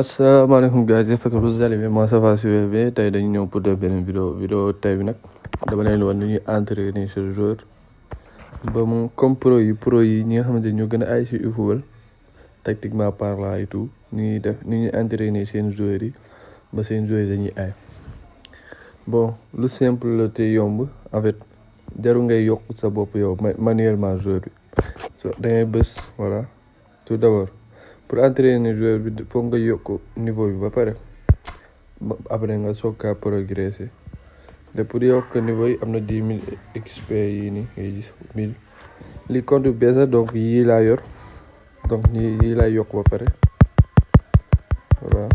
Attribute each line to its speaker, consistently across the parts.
Speaker 1: asalaamaaleykum gars yi j'espère que vous allez bien moi ça va super bien tey dañu ñëw pour def beneen vidéo tey bi nag dama leen woon ni ñuy entraîner ce joueur ba mu comme pro yi ñi nga xamante ni ñoo gën a ay si Efootball tactiquement parlant et tout ni ñuy entraîner seen joueurs yi ba seen joueurs yi dañuy ay bon lu simple la te yomb en fait jarul ngay yokk sa bopp yow manuellement joueur bi so da ngay bës voilà tout d'abord pour entraîner joueur bi foog nga yokk niveau bi ba pare après nga soog kaa progresser te pour yokk niveau yi am na 10 000 XP yii nii ngay gis 1000 li compte bi bees donc yii laa yor donc yii laa yokk ba pare voilà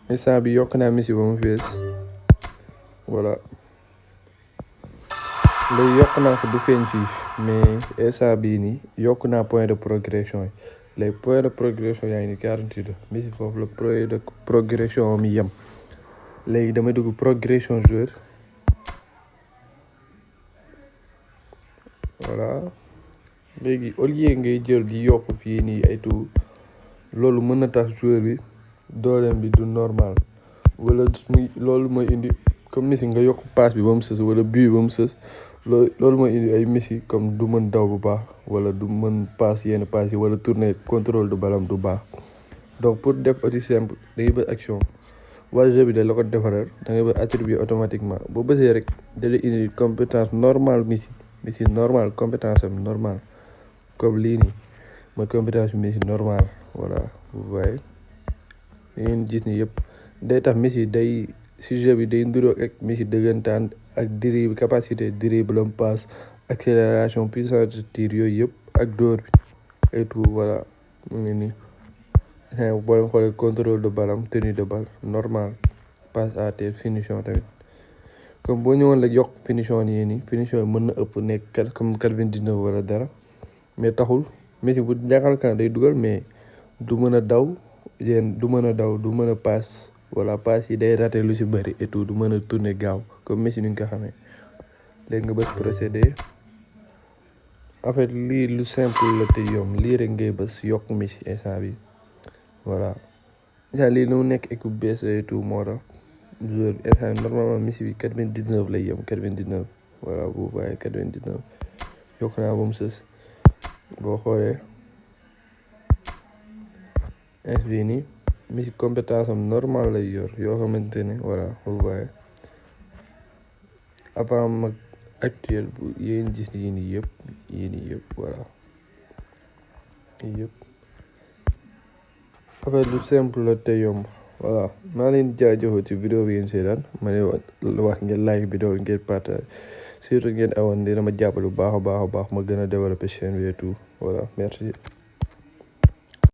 Speaker 1: instant bi yokk naa Messi ba mu fees voilà léegi yokk naa ko du feeñ fii mais instant bii nii yokk naa point de progression yi les points de progression yaa ngi ni 48 Messi foofu la point de progression mi yem léegi damay dugg progression joueur voilà léegi au lieu ngay jël di yokk fii nii ay tout loolu mën na tax joueur bi dooleem bi du normal wala loolu mooy indi comme Messi nga yokk passe bi ba mu sës wala but bi ba mu sës loolu mooy indi ay Messi comme du mën daw bu baax wala du mën passe yenn passe yi wala tourner contrôle de ballon du baax donc pour def aussi simple da ngay bës action wala jeu bi da la ko defaral da ngay bës attribuer automatiquement boo bësee rek da lay indi compétence normale Messi normal compétence am normal comme lii nii mooy compétence bi Messi normal voilà vous voyez ngeen gis ni yëpp day tax Messi day si jeu bi day nduroog ak Messi dëggantaan ak dribble capacité dribble am passe accélération puissance de tir yooyu yëpp ak dóor bi et tout voilà mu ngi nii boo leen xoolee contrôle de balle am tenue de balle normal passe à terre finition tamit comme boo ñëwoon la yokk finition yi nii finition yi mën na ëpp nekk comme 99 wala dara mais taxul Messi bu jàngal kan day dugal mais du mën a daw du mën a passe voilà passe yi day raté lu si bëri et tout du mën a tourner gaaw comme Messi ni nga ko xamee léegi nga bës procédé en fait lii lu simple la te yomb lii rek ngay bës yokk Messi instant bi voilà instant lii lu nekk équipe bees et tout moo tax joueur bi instant normalement Messi bi 99 lay yem 99 voilà vous voyez 99 yokk naa ba mu sës boo xoolee instant bii nii Messi compétence am normal lay yor yoo xamante ne voilà vous voyez avant mag actuel bu yéen gis yii nii yëpp voilà yii yëpp affaire lu simple la te yomb voilà maa leen jaajëfal ci vidéo bi ngeen seetaan ma ne wax ngeen like vidéo bi ngeen partage surtout ngeen awoon dina ma jàppale bu baax a baax ma gën a développer chaîne bi et tout voilà merci